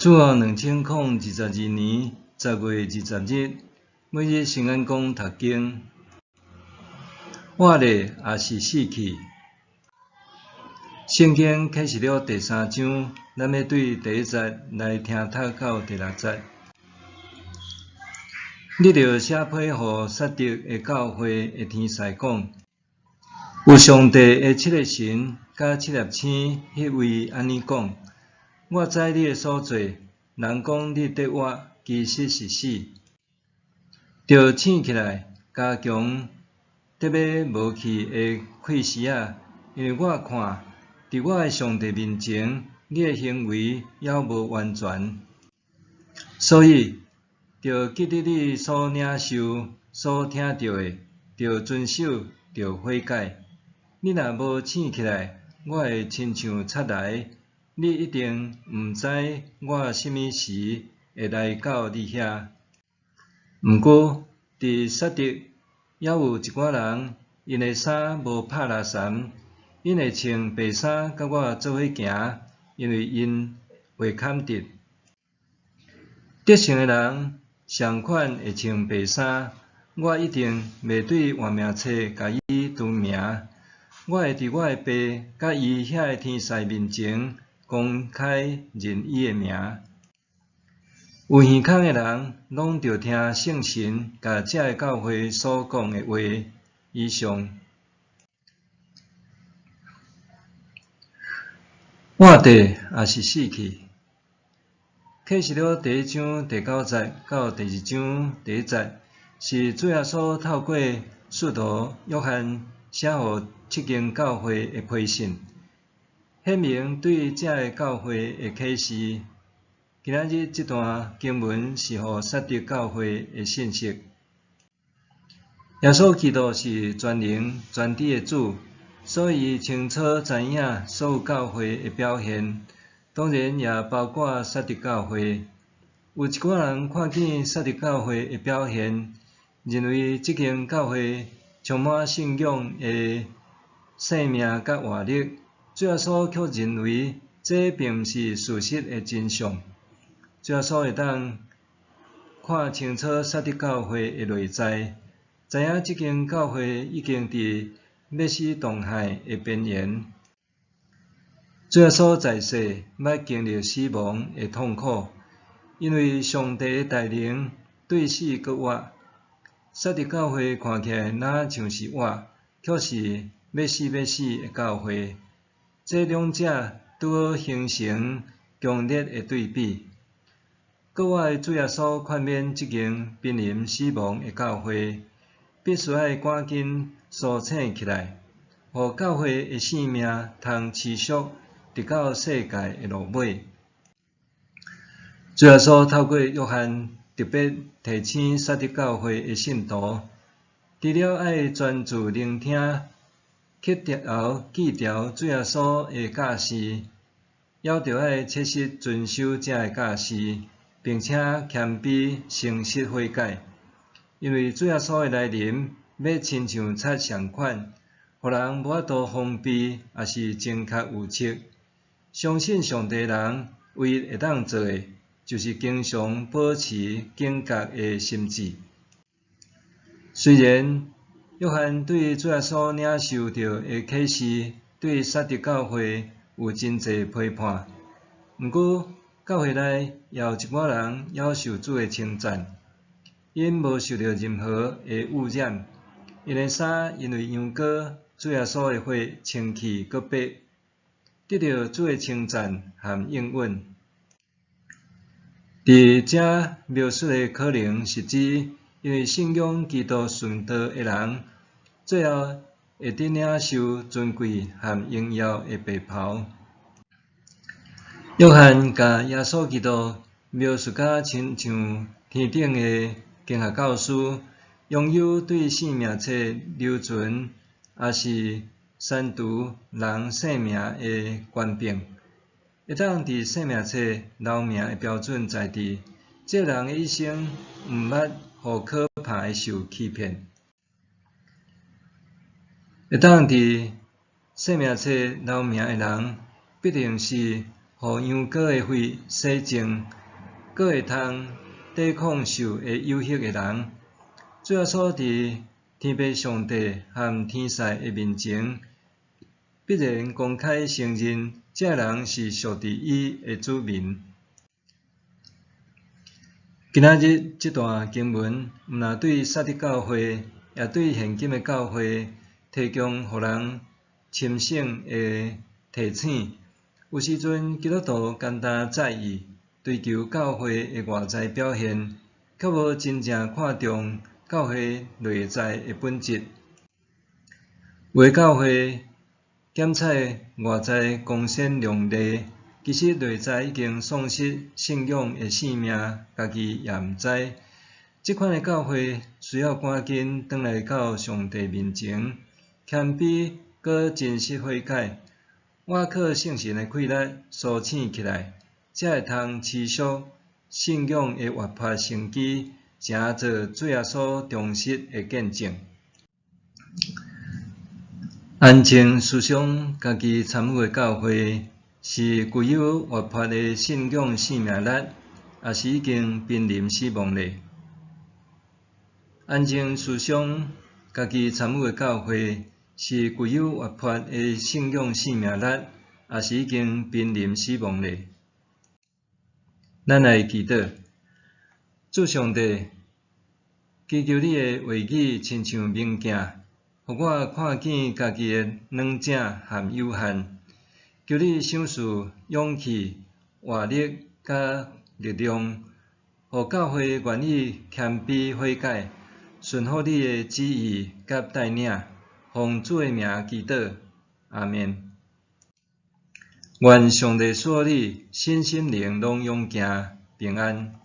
主後2022年10月20日，每日聖安講讀經，活咧抑是死去？聖經啟示錄第三章，咱欲對第一節來聽讀到第六節。你著寫批予撒狄的教會的天使講：有上帝的七个神佮七粒星，彼位按呢講：我知你的所做，人講你得活，其實是死。著醒起來，加強得欲無去的氣息仔，因為我看，佇我的上帝面前，你的行為猶無完全。所以，著記得你所領受、所聽著的，著遵守，著悔改。你若無醒起來，我會親像賊來，你一定毋知我啥物時會來到你遐。毋過，佇撒狄猶有一寡人，𪜶的衫無拍垃圾，𪜶會穿白衫佮我做伙行，因為𪜶話堪得。得勝的人，仝款會穿白衫，我一定袂對活命冊共伊除名。我會佇我的爸佮伊遐个天使面前公開認伊的名。有耳孔的人，攏著聽聖神共這个教會所講的話。以上。活著抑是死去？啟示錄第一章第九節到第二章第一節，是主耶穌透過使徒約翰寫予七間教會的批信，顯明對這个教會的啟示。今仔日這段經文是予撒狄教會的信息。耶穌基督是全能全知的主，所以伊清楚知影所有教會的表現，當然也包括撒狄教會。有一寡人看見撒狄教會的表現，認為這間教會充滿信仰的生命佮活力，主耶穌卻認為這並毋是事實的真相。主耶穌會當看清楚撒狄教會的內在，知影這間教會已經佇欲死狀態的邊緣。主耶穌在世，捌經歷死亡的痛苦，因為上帝的大能對死閣活。撒狄教會看起來若像是活，卻是欲死欲死的教會。這兩者拄好形成強烈的對比。閣活的主耶穌勸勉這間瀕臨死亡的教會，必須愛趕緊甦醒起來，予教會的生命通持續直到世界的落尾。主耶穌透過約翰特別提醒撒狄教會的信徒，除了愛專注聆聽、乞牢記牢主耶穌的教示，猶著愛切實遵守這个教示，並且謙卑誠實悔改。因為主耶穌的來臨，欲親像賊仝款，予人無法度防備，抑是精確預測。相信上帝的人，唯一會當做的，就是經常保持警覺的心志。雖然約翰對主耶穌領受著的啟示，對撒狄教會有真濟批判，毋過教會內也有一寡人猶受主的稱讚，𪜶無受著任何的污染，𪜶的衫因為羊羔主耶穌的血清氣閣白，得著主的稱讚和應允。佇遮描述的可能是指，因為信仰基督順道的人，最後會得領受尊貴和榮耀的白袍。約翰共耶穌基督描述甲親像天頂的經學教師，擁有對生命冊留存，抑是刪除人姓名的權柄。會當佇生命冊留名的標準在佇，這个人的一生毋捌予可怕的獸欺騙。會當佇生命冊留名的人，必定是予予羊羔的血洗淨，閣會通抵抗受的誘惑的人。主耶穌佇天父上帝和天使的面前，必然公開承認，這人是屬佇伊的子民。今仔日這段經文，毋但對撒狄教會，也對現今的教會提供予人深省的提醒。有時陣基督徒單單在意追求教會的外在表現，卻無真正看重教會內在的本質。有的教會剪彩外在光鮮亮麗，其實內在已經喪失信仰的生命，家己也毋知。這款的教會需要趕緊轉來到上帝面前，謙卑閣真實悔改，倚靠聖神的氣力甦醒起來，才會通持續信仰的活潑生機，成做主耶穌忠實的見證。安靜思想家己參與的教會，是具有活潑的信仰生命力，抑是已經瀕臨死亡咧？安靜思想家己參與的教會，是具有活潑的信仰生命力，抑是已經瀕臨死亡咧？咱來祈禱，主上帝，祈求你的話語親像明鏡，予我看見家己的軟弱和有限。求你賞賜勇氣、活力佮力量，予教會願意謙卑悔改，順服你的旨意佮帶領。奉主的名祈禱，阿們。願上帝賜予你身心靈攏勇健平安。